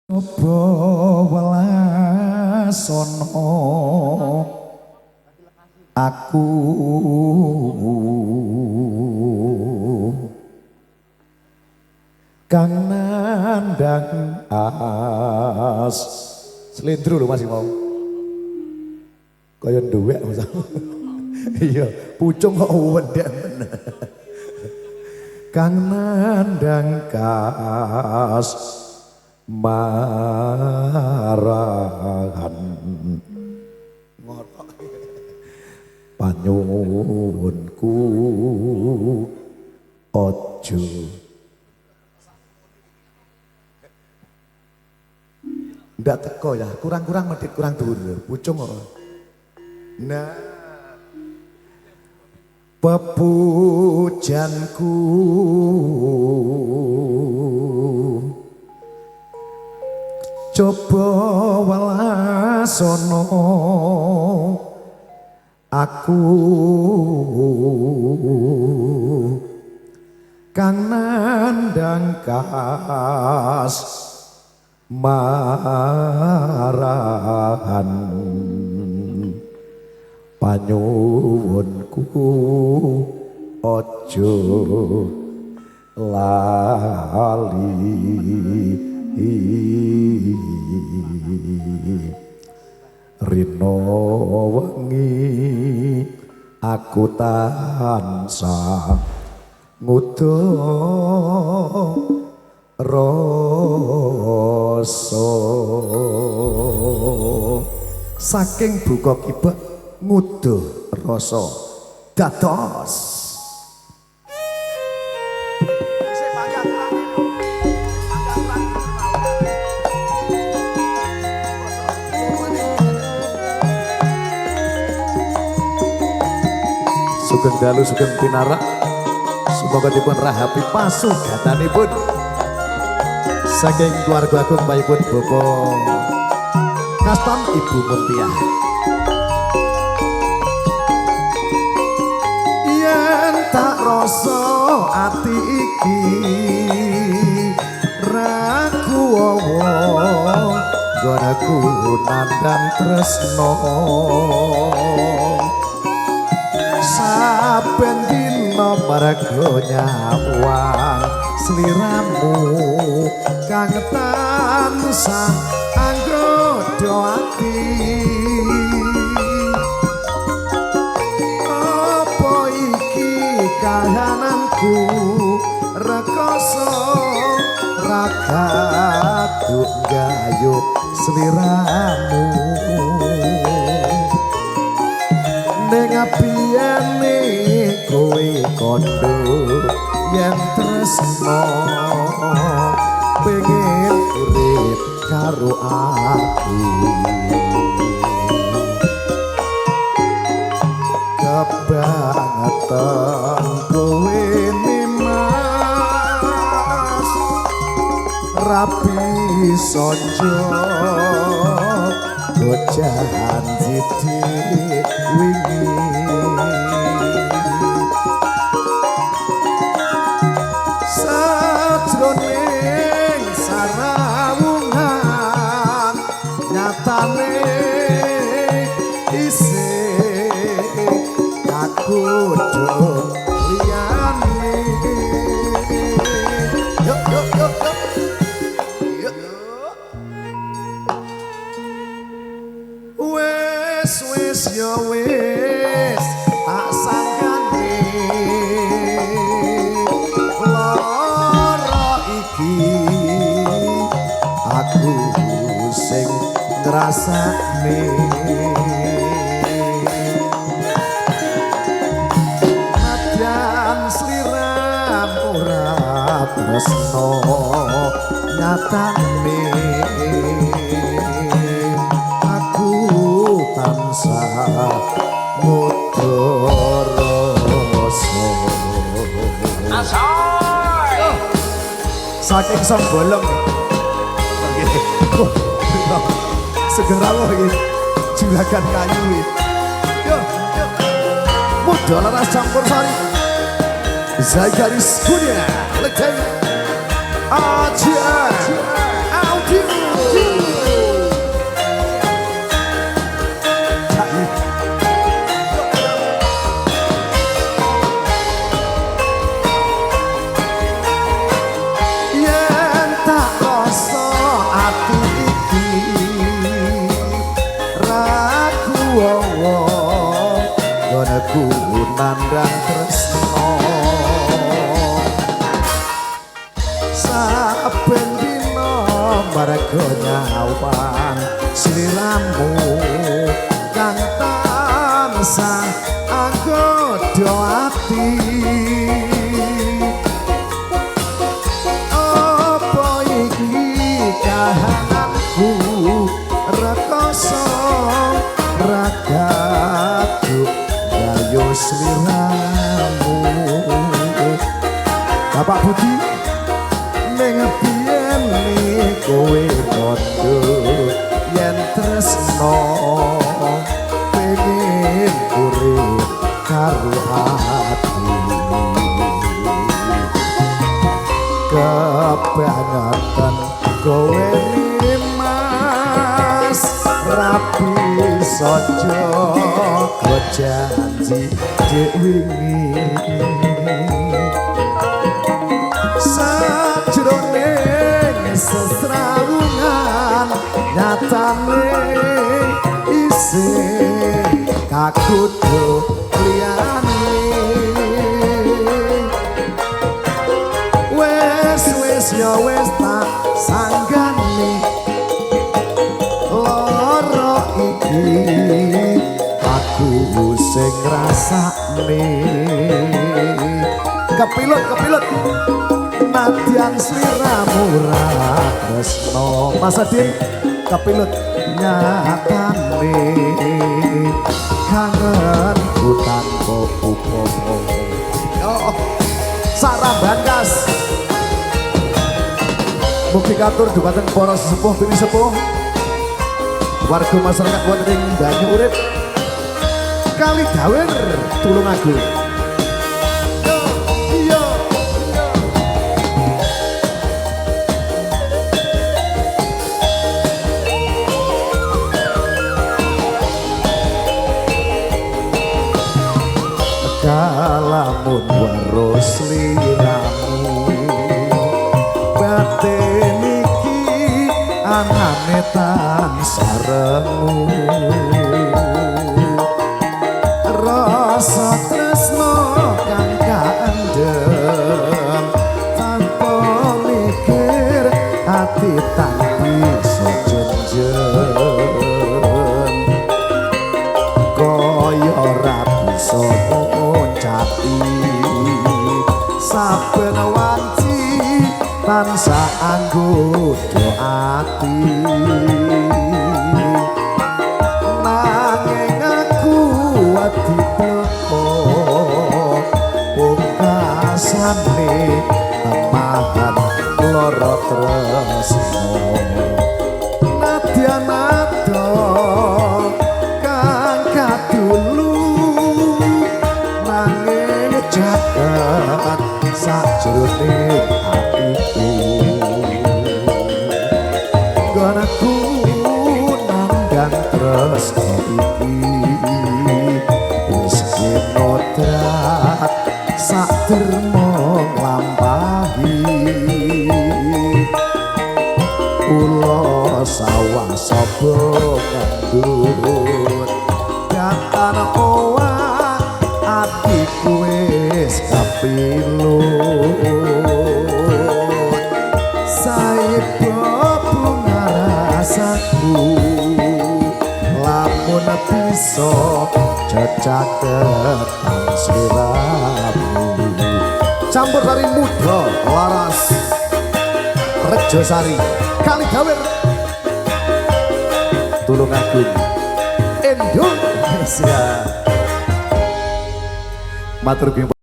Coba welasono aku kang nandang as slendro lho Mas mau kaya nduwek Mas. Iya, pucung kok wendek men. Kang nandang kas marahan ngotok panyuwunku ojo ndak teko ya, kurang-kurang medhit kurang dhuwur pucung kok. Nah, pepujanku coba welasono aku kang nandang kas marahan panyuwunku ojo lali rino wengi aku tansah ngudo rasa saking buka kibek ngudo rasa dados. Sugeng dalu sugeng pinarak, semoga dipun rahapi pasugatanipun saking keluarga agung payipun Bapak Kaston Ibu Muntiah. Yen tak rasa ati iki ragu wawa nggonaku nandang tresno saben dina marga nyawang sliramu kang tansah anggodha ati. Apa iki kahananku rekoso ragaduk gayuh sliramu ning abiyane kowe kandha yen tresno pengen urip karo aku kebangetan kowe nimas rapi sonjo janji wingi sajroning sarawungan nyatane isih kagodha liyane. Yo yo yo yo wes wes yo wes tak sanggane lara iki aku sing ngrasakne nadyan sliram ora tresno nyatane aku tansah ngudo rasa. Asoy. Saking song bolong. Segera rawuh iki juragan kayu iki. Yo yo. Muda laras campur sari. Zagaris Kurnia Leteng AJR Audio. nandang tresno. Saben dina marga nyawang sliramu kang tansah anggodha ati. Apa iki kahananku rekoso ragadu gayo sliramu. Bapak Budi ning biyen kowe kandha yen tresno pengin urip karo ati. Kebangetan kowe Mas rapi saja janji dek wingi. Sajroning sesrawungan nyatane isih kagodha liyane. Wes wes ya wes tak sanggane lara iki aku sing ngrasakne. Kepilut kepilut nadyan sliramu ra tresno. Mas Adin kepilut nyatane kangenku tanpa upama. Yo saramban kas. Mugi katur dumateng para sesepuh pinisepuh warga masyarakat wonten ing Banyu Urip Kali Dawir Tulungagung. Yo yo yo. Kalamun weruh sliramu batin iki anane tansah rengu. Rasa tresno kang kaendhem tanpa mikir ati tak bisa jenjem. Kaya ora bisa ngoncati saben wanci tansah anggodha ati. Nanging aku wedi teko pungkasane temahan lara tresno. Nadyan adoh kang kadulu nanging jagat sajroning atiku. Nggonku nandang tresno iki wis kinodrat sak derma nglampahi. Ula sawah saba kandhut datan owah atiku wis kapilut. Saiba bunga rasaku lamun bisa cecaketan sliramu. Campur sari muda laras Rejosari Kali Dawir Tulungagung Indonesia. Matur.